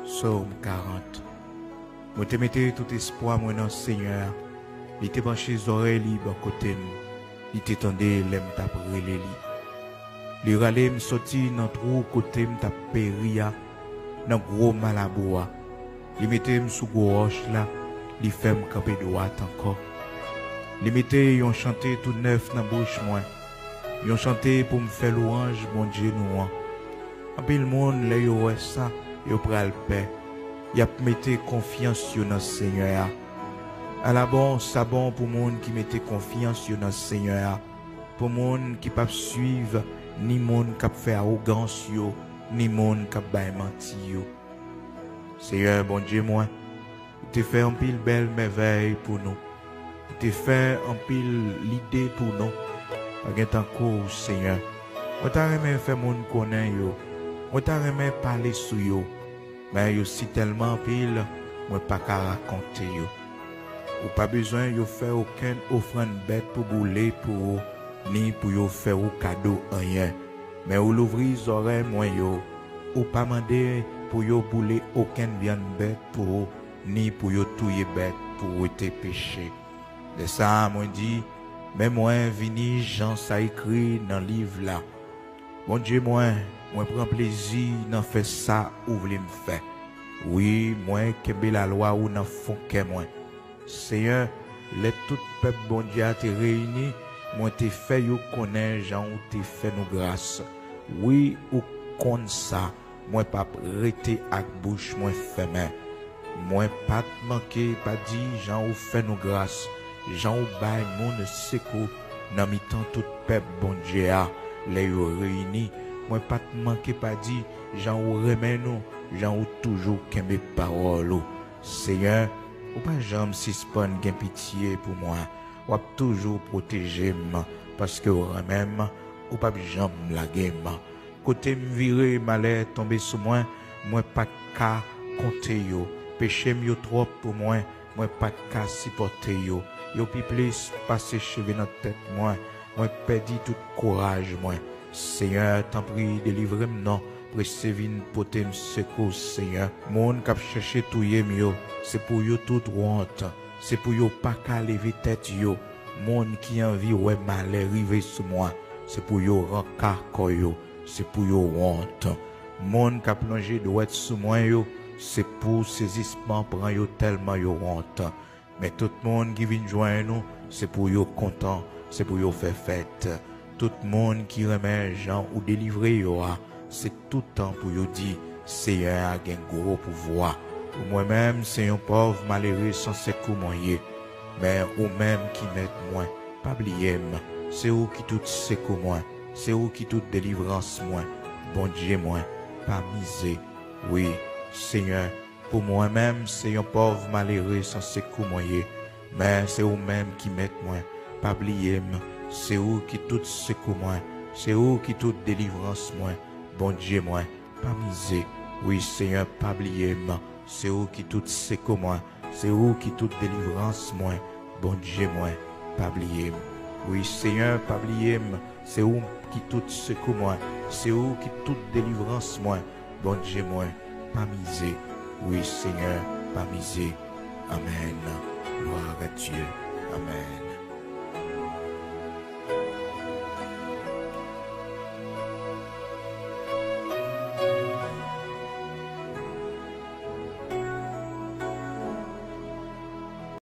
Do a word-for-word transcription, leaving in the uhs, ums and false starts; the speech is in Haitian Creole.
Sòm karant. Mwen te mete tout espwa mwen nan Senyè a. Li te panche zòrèy li bò kote m. Li te tande lè m t ap rele li. Li rale m soti nan twou kote m t ap peri a, nan gwo malabou a. Li mete m sou gwo wòch la, li fè m kanpe dwat ankò. Li mete yon chante tou nèf nan bouch mwen, yon chante pou m fè lwanj Bondye nou an. Anpil moun, lè yo wè sa, yo pral pè. Y ap mete konfyans yo nan Senyè a. Ala bon sa bon pou moun ki mete konfyans yo nan Senyè a, pou moun ki p ap swiv ni moun k ap fè awogans yo, ni moun k ap bay manti yo. Senyè Bondye mwen, ou te fè anpil bèl mèvèy pou nou. Ou te fè anpil lide pou nou. Pa gen tankou w, Senyè. Mwen ta renmen fè moun konnen yo. Mwen ta renmen pale sou yo. Men yo si tèlman anpil, mwen pa ka rakonte yo. Ou pa bezwen yo fè okenn ofrann bèt pou boule pou ou, ni pou yo fè ou kado anyen. Men ou louvri zòrèy mwen yo. Ou pa mande pou yo boule okenn vyann bèt pou ou, ni pou yo touye bèt pou wete peche. Lè sa a, mwen di, men mwen vini jan sa ekri nan liv la. Bondye mwen, mwen pran plezi nan fè sa ou vle m fè. Wi, mwen kenbe lalwa ou nan fon kè mwen. Senyè, lè tout pèp Bondye a te reyini, mwen te fè yo konnen jan ou te fè nou gras. Wi, ou konn sa, mwen p ap rete ak bouch mwen fèmen. Mwen pa t manke pa di jan ou fè nou gras, jan ou bay moun sekou nan mitan tout pèp Bondye a, lè yo reyini. Mwen pa t manke pa di jan ou renmen nou, jan ou toujou kenbe pawòl ou. Senyè, ou pa janm sispann gen pitye pou mwen. W ap toujou pwoteje m, paske w renmen m, ou p ap janm lage m. Kote m vire, malè tonbe sou mwen, mwen pa t ka konte yo. Peche m yo twòp pou mwen, mwen pa t ka sipòte yo. Yo pi plis pase cheve nan tèt mwen, mwen pèdi tout kouraj mwen. Senyè, tanpri, delivre m non, prese vin pote m sekou, Senyè. Moun k ap chèche touye m yo, se pou yo tout wont, se pou yo pa ka leve tèt yo. Moun ki anvi wè malè rive sou mwen, se pou yo ranka kò yo, se pou yo wont. Moun k ap lonje dwèt sou mwen yo, se pou sezisman pran yo tèlman yo wont. Men tout moun ki vin jwenn ou, se pou yo kontan, se pou yo fè fèt. Tout moun ki renmen jan ou delivre yo a, se toutan pou yo di, Senyè a gen gwo pouvwa. Pou mwen menm, se yon pòv malere san sekou mwen ye. Men ou menm ki mèt mwen, pa bliye m. Se ou ki tout sekou mwen, se ou ki tout delivrans mwen. Bondye mwen, pa mize. Wi, Senyè, pou mwen menm, se yon pòv malere san sekou mwen ye. Men se ou menm ki mèt mwen, pa bliye m. Se ou ki tout sekou mwen, se ou ki tout delivrans mwen. Bondye mwen, pa mize. Wi, Senyè, pa bliye m. Se ou ki tout sekou mwen, se ou ki tout delivrans mwen. Bondye mwen, pa bliye m. Wi, Senyè, pa bliye m. Se ou ki tout sekou mwen, se ou ki tout delivrans mwen. Bondye mwen, pa mize. Wi, Senyè, pa mize. Amèn. Gloire à Dieu. Amèn.